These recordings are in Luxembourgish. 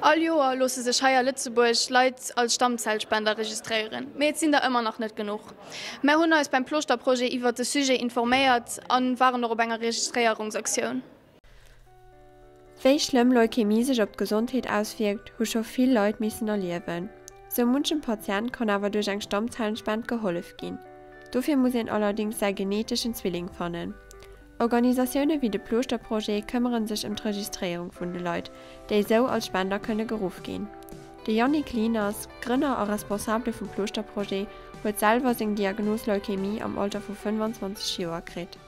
All Joer loosse sech hei a Lëtzebuerg Leit als Stammzellspender registréieren, mee et sinn der ëmmer nach net genuch. Mär hunn eis beim Plooschter-Projet iwwert de Sujet informéiert an waren och op enger Registréierungsaktioun. Wéi schlëmm Leukämie sech op d'Gesondheet auswierkt, hu scho vill Leit missen erliewen. Sou munchem Patient kann awer duerch eng Stammzellenspend gehollef ginn. Dofir muss een allerdéngs säi geneteschen Zwilling fannen. Organisatioune wéi de Plooschter-Projet këmmere sech ëm d'Registréierung vun de Leit, déi esou als Spender kënne geruff ginn. De Yannick Lieners, Grënner a Responsabele vum Plooschter-Projet, huet selwer seng Diagnos Leukämie am Alter vu 25 Joer kritt.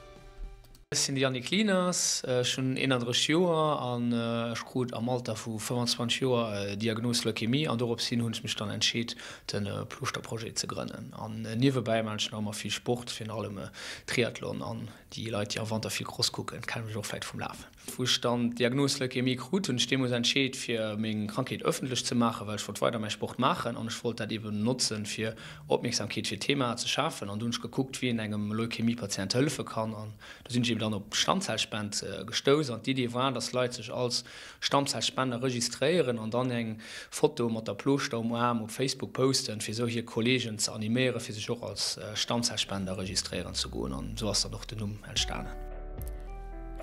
Ech sinn de Yannick Lieners, ech hunn 31 Joer an ech krut am Alter vu 25 Joer d'Diagnos Leukämie an dorops hin hunn ech mech dann entscheet de Plooschter-Projet ze grënnen. An niewebäi maachen ech nach ëmmer vill Sport, virun allem Triathlon an Déi Leit, déi am Wanter vill Cross kucken, kenne mech och vläit vum Lafen. Wou ech dann d'Diagnos Leukämie krut, hunn ech deemools entscheet, fir meng Krankheet ëffentlech ze maachen, well ech wollt weider mäi Sport maachen an ech wollt dat eben notzen, fir Opmierksamkeet fir d'Thema ze schafen. An du hunn ech gekuckt, wéi een engem Leukämie-Patient hëllefe kann. An do sinn ech eben dann op d'Stammzellspend gestouss. An d'Idee war, dass Leit sech als Stammzellspender registréieren an dann eng Foto mat der Plooschter um Aarm op Facebook posten, fir esou hir Kolleegen ze animéieren, fir sech och als Stammzellspender registréieren ze goen. An esou ass dann och den Numm entstanen.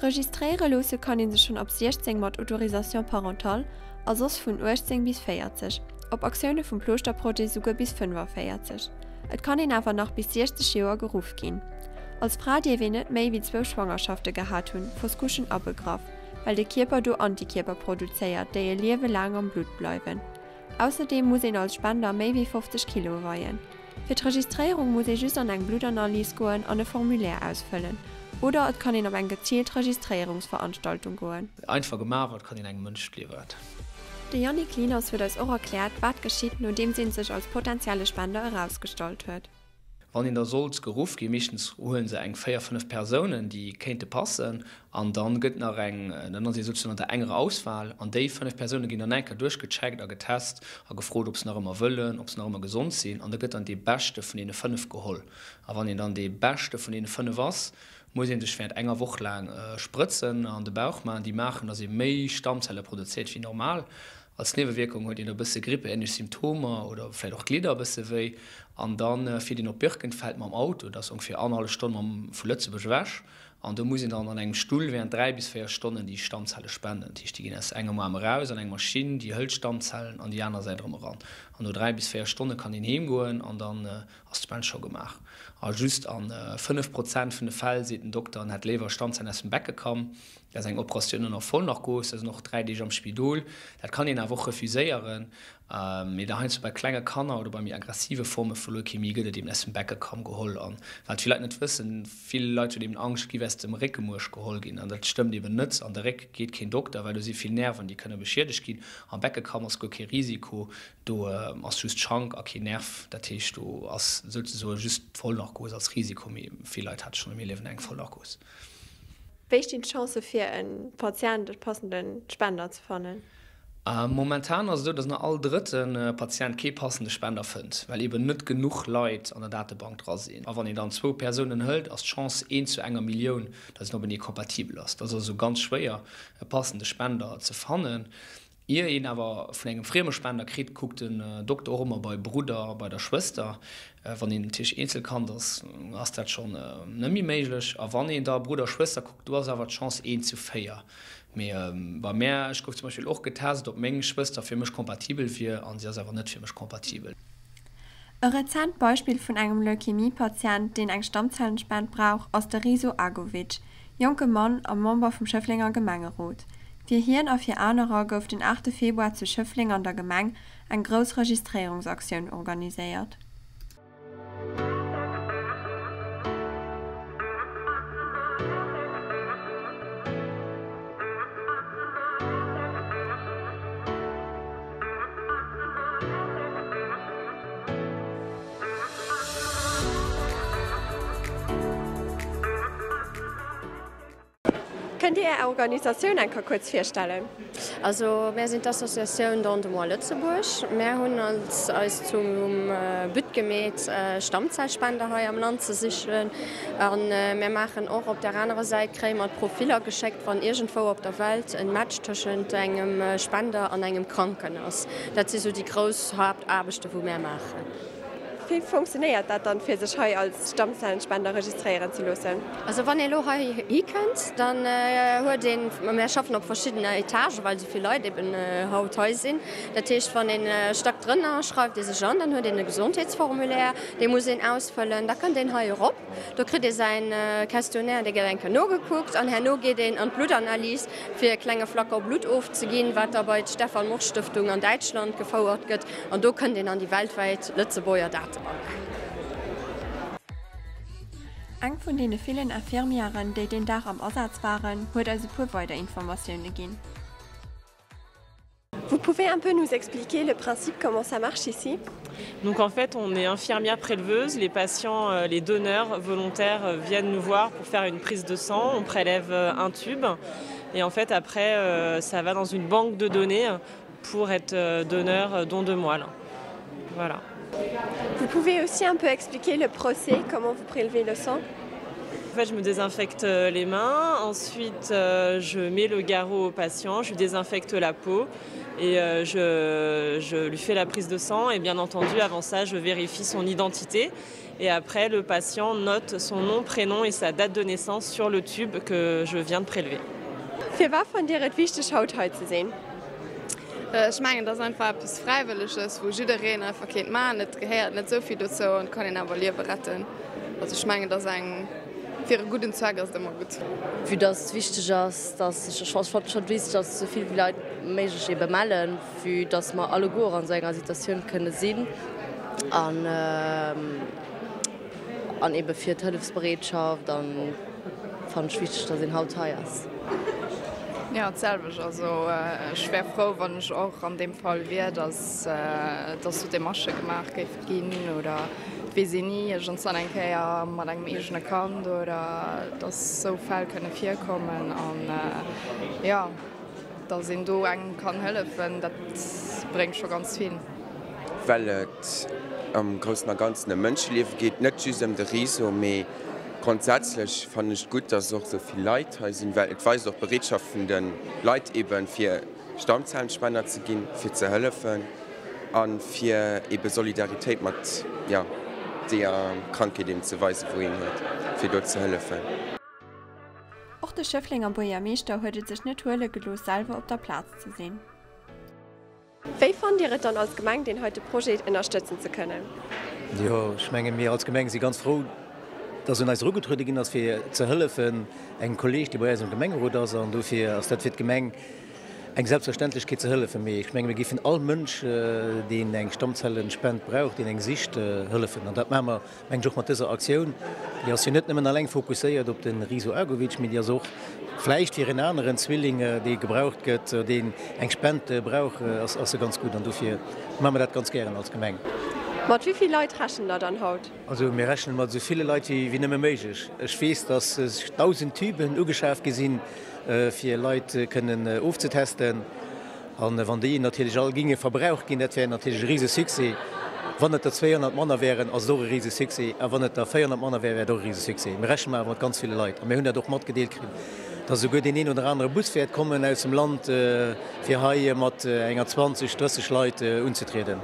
Registréiere loosse kann ee sech schonn ab 16 mat Autorisation parentale a soss vun 18 bis 40, op Aktioune vum Plooschterprojet souguer bis 45. Et kann een awer nach bis 60 Joer geruff ginn. Als Fra dierf een net méi wéi zwou Schwangerschafte gehat hunn, Fausse-couchen abegraff. Well de Kierper do Antikierper produzéiert, déi e Liewe laang am Blutt bleiwen. Ausserdeem muss een als Spender méi wéi 50 Kilo weien. Fir d'Registréierung muss ee just an eng Bluttanalys goen an e Formulaire ausfëllen. Oder et kann een op eng geziilt Registréierungsveranstaltung goen. Einfach gemaach, wat kann een engem Mënsch d'Liewe retten? De Yannick Lieners huet eis och erkläert, wat geschitt, nodeems ee sech als potentielle Spender erausgestallt huet. Wann een da sollt geruff ginn, meeschtens huele se eng 4, 5 Persounen, déi kéinte passen, an da gëtt nach eng, dann ass ee souzesoen an der engerer Auswahl, an déi 5 Persoune ginn dann eng Kéier duerchgecheckt a getest a gefrot, ob se nach ëmmer wëllen, ob se nach ëmmer gesond sinn, an da gëtt dann dee Beschte vun deene 5 geholl. A wann een dann dee Beschte vun deene 5 ass, muss ee sech während enger Woch laang Sprëtzen an de Bauch maachen, déi maachen, datt ee méi Stammzelle produzéiert wéi normal. Als Niewewierkung huet een e bësse grippeähnlech Symptomer oder vläit och d'Glidder e bësse wéi. An da fiert een op Birkenfeld mam Auto, dat ass ongeféier annerhallef Stonn mam vu Lëtzebuerg ewech. An do muss een dann an engem Stull während 3 bis 4 Stonnen déi Stammzelle spenden. Dat heescht, déi ginn aus engem Aarm eraus an eng Maschinn, déi hëlt d'Stammzellen an déi aner Säit erëm eran. An no 3 bis 4 Stonne kann een heem goen an dann ass d'Spend scho gemaach. A just a 5 Prozent vun de Fäll seet den Dokter, en hätt léiwer Stammzellen aus dem Beckekamm. Dat ass eng Operatioun ënner Vollnarkos, dat sinn och 3 Deeg am Spidol. Dat kann een awer och refuséieren. Mee da heiansdo bei klenge Kanner oder bei méi aggressive Forme vu Leukämie gëtt et eben aus dem Beckekamm geholl. An wat vill Leit net wëssen, vill Leit hunn eben Angscht, et géif aus dem Réckemuerch geholl ginn. An dat stëmmt eben net. An de Réck geet keen Dokter, well do si vill Nerven, déi kënne beschiedegt ginn. Am Beckekamm ass guer kee Risiko. Do ass just d'Schank a keen Nerv. Dat heescht, do ass souzesoe just d'Vollnarkos als Risiko. Mee vill Leit hate schonn am Liewen eng Vollnarkos. Wéi stinn d'Chancë fir e Patient e passende Spender ze fannen? Momentan ass et esou, datt nach all drëtte Patient kee passende Spender fënnt, well eben net genuch Leit an der Datebank dra sinn. A wann een dann zwou Persounen hëlt, ass d'Chance eent zu enger Millioun, datt een openee kompatibel ass. Dat ass also ganz schwéier, e passende Spender ze fannen. Ier een awer vun engem frieme Spender kritt, kuckt den Dokter och ëmmer bei Brudder a bei der Schwëster. Wann een natierlech Eenzelkand ass, ass dat schonn net méi méiglech. A wann een da Brudder, Schwëster kuckt, do ass awer d'Chance eent zu 4. Mee bei mär, ech gouf zum Beispill och getest, ob meng Schwëster fir mech kompatibel wier, an si ass awer net fir mech kompatibel. E rezent Beispill vun engem Leukämie-Patient, deen eng Stammzellenspend brauch, ass de Riso Agovic, jonke Mann a Member vum Schëfflenger Gemengerot. Fir hien a fir anerer gouf den 8 Februar zu Schëffleng an der Gemeng eng grouss Registréierungsaktioun organiséiert. Dir Är Organisatioun eng Kéier kuerz virstellen? Also mär sinn d'Associatioun Don de Moi Lëtzebuerg. Mär hunn als eis zum But gemeet Stammzellspender hei am Land ze sichen. A mär maachen och op der anerer Säit kréie mer d'Profiller geschéckt wann iergendwou op der Welt en Match tëschent engem Spender an engem Kranken ass. Dat si sou déi grouss Haaptaarbechte wou mär maachen. Wéi funktionéiert dat dann, fir sech hei als Stammzellenspender registréieren ze loossen? Also wann ee lo hei hikënnt, dann huet een, mär schaffen op verschiddene Etagen, well esou vill Leit eben haut hei sinn. Dat heescht, wann een e Stack drënner schreift ee sech an, dann huet een e Gesondheetsformulaire, dee muss een ausfëllen. Da kënnt een hei erop, do kritt ee säin Questionnaire, dee gëtt eng Kéier nogekuckt an herno geet een an d'Bluttanalys, fir e klenge Flacon Blutt ofzeginn, wat da bei d'Stefan Morsch Stëftung an Däitschland gefouert gëtt. An do kënnt een an déi weltwäit Lëtzebuerger Datebank. Eng vun deene villen Infirmièren, déi deen Dag am Asaz waren, huet eis e puer weider Informatioune ginn. Vous pouvez un peu nous expliquer le principe, comment ça marche ici? Donc en fait, on est infirmière préleveuse, les patients, euh, les donneurs volontaires euh, viennent nous voir pour faire une prise de sang, on prélève euh, un tube et en fait après ça va dans une banque de données pour être euh, donneur euh, don de moelle. Voilà. Vous pouvez aussi un peu expliquer le procès, comment vous prélevez le sang En fait, je me désinfecte euh, les mains, ensuite euh, je mets le garrot au patient, je lui désinfecte la peau et euh, je, je lui fais la prise de sang et bien entendu avant ça je vérifie son identité et après le patient note son nom, prénom et sa date de naissance sur le tube que je viens de prélever. Firwat fannt Dir et wichteg haut hei ze sinn? Ech mengen et ass einfach eppes Fräiwëlleges wou jiddereen einfach kéint maachen. Et gehéiert net esou vill dozou an et kann een awer Liewe retten. Also ech mengen et ass eng, fir e gudden Zweck ass et ëmmer gutt. Vue dass et wichteg ass, dass sech, ech fannen schonn wichteg, dass sech esou vill wéi Leit méiglech ebe mellen, vue dass mer alleguer an esou enger Situatioun kënne sinn an An ebe fir d'Hëllefsbereetschaft an fannen ech wichteg, dass een haut hei ass. Jo, d'selwecht. Also ech wär frou, wann ech och an deem Fall wier, dass dass sou Demarchë gemaach géife ginn oder et weess een ni, iergendswann eng Kéier mat engem eegene Kand oder dass sou Fäll kënne virkommen an jo. Dass een do engem kann hëllefen, dat bréngt scho ganz vill. Well et am Groussen a Ganzen ëm Mënscheliewe geet, net just ëm de Riso, mee grondsätzlech fannen ech et gutt, dass och esou vill Leit hei sinn, well et weist och d'Bereetschaft vun de Leit eeben, fir Stammzellenspender ze ginn, fir ze hëllefen a fir eebe Solidaritéit mat, jo, deeër Krankheet eeben ze weisen, wou een huet, fir do ze hëllefen. Och de Schëfflenger Buergermeeschter huet et sech net huele gelooss selwer op der Plaz ze sinn. Wéi fannt Dir et dann als Gemeng deen heite Projet ënnerstëtzen ze kënnen? Jo, ech menge mir als Gemeng si ganz frou, dass un eis erugetruede ginn ass fir ze hëllefen engem Kolleeg, dee bei eis am Gemengerot ass. An dofir ass dat fir d'Gemeng eng Selbstverständlechkeet ze hëllefen. Mee ech menge mir géifen all Mënsch, deen eng Stammzellenspend brauch, deen eng sicht, hëllefen. An dat maache mer Mengen ech och mat dëser Aktioun, déi ass jo net nëmmen alleng fokusséiert op de Riso Agovic, mee déi ass och vläicht fir en aneren Zwilling, dee gebraucht gëtt, deen eng Spend brauch, ass se ganz gutt. An dofir maache mer dat ganz gären als Gemeng. Mat wéi vill Leit rechent Der dann haut? Also mir rechnen mat esou ville Leit wéi nëmme méiglech. Ech weess, dass 1.000 Tüben ugeschaf gi sinn, fir Leit kënnen ofzetesten. An wann déi natierlech all ginge verbraucht ginn, dat wär natierlech e Risesuccès. Wann et der 200 manner wären, ass et och e Risesuccès. A wann et der 400 manner wären, wär et och e Risesuccès. Mir rechnen awer mat ganz ville Leit. A mir hunn dat och matgedeelt kritt, dass esouguer deen een oder anere Bus wäert kommen aus dem Land, fir hei mat enger 20, 30 Leit unzetrieden.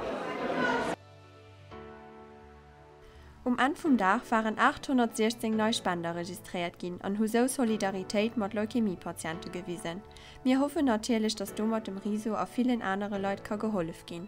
Um Enn vum Dag waren 816 nei Spender registréiert ginn an hu sou Solidaritéit mat Leukämie-Patiente gewisen. Mir hoffen natierlech, dass domat dem Riso a villen anere Leit ka gehollef ginn.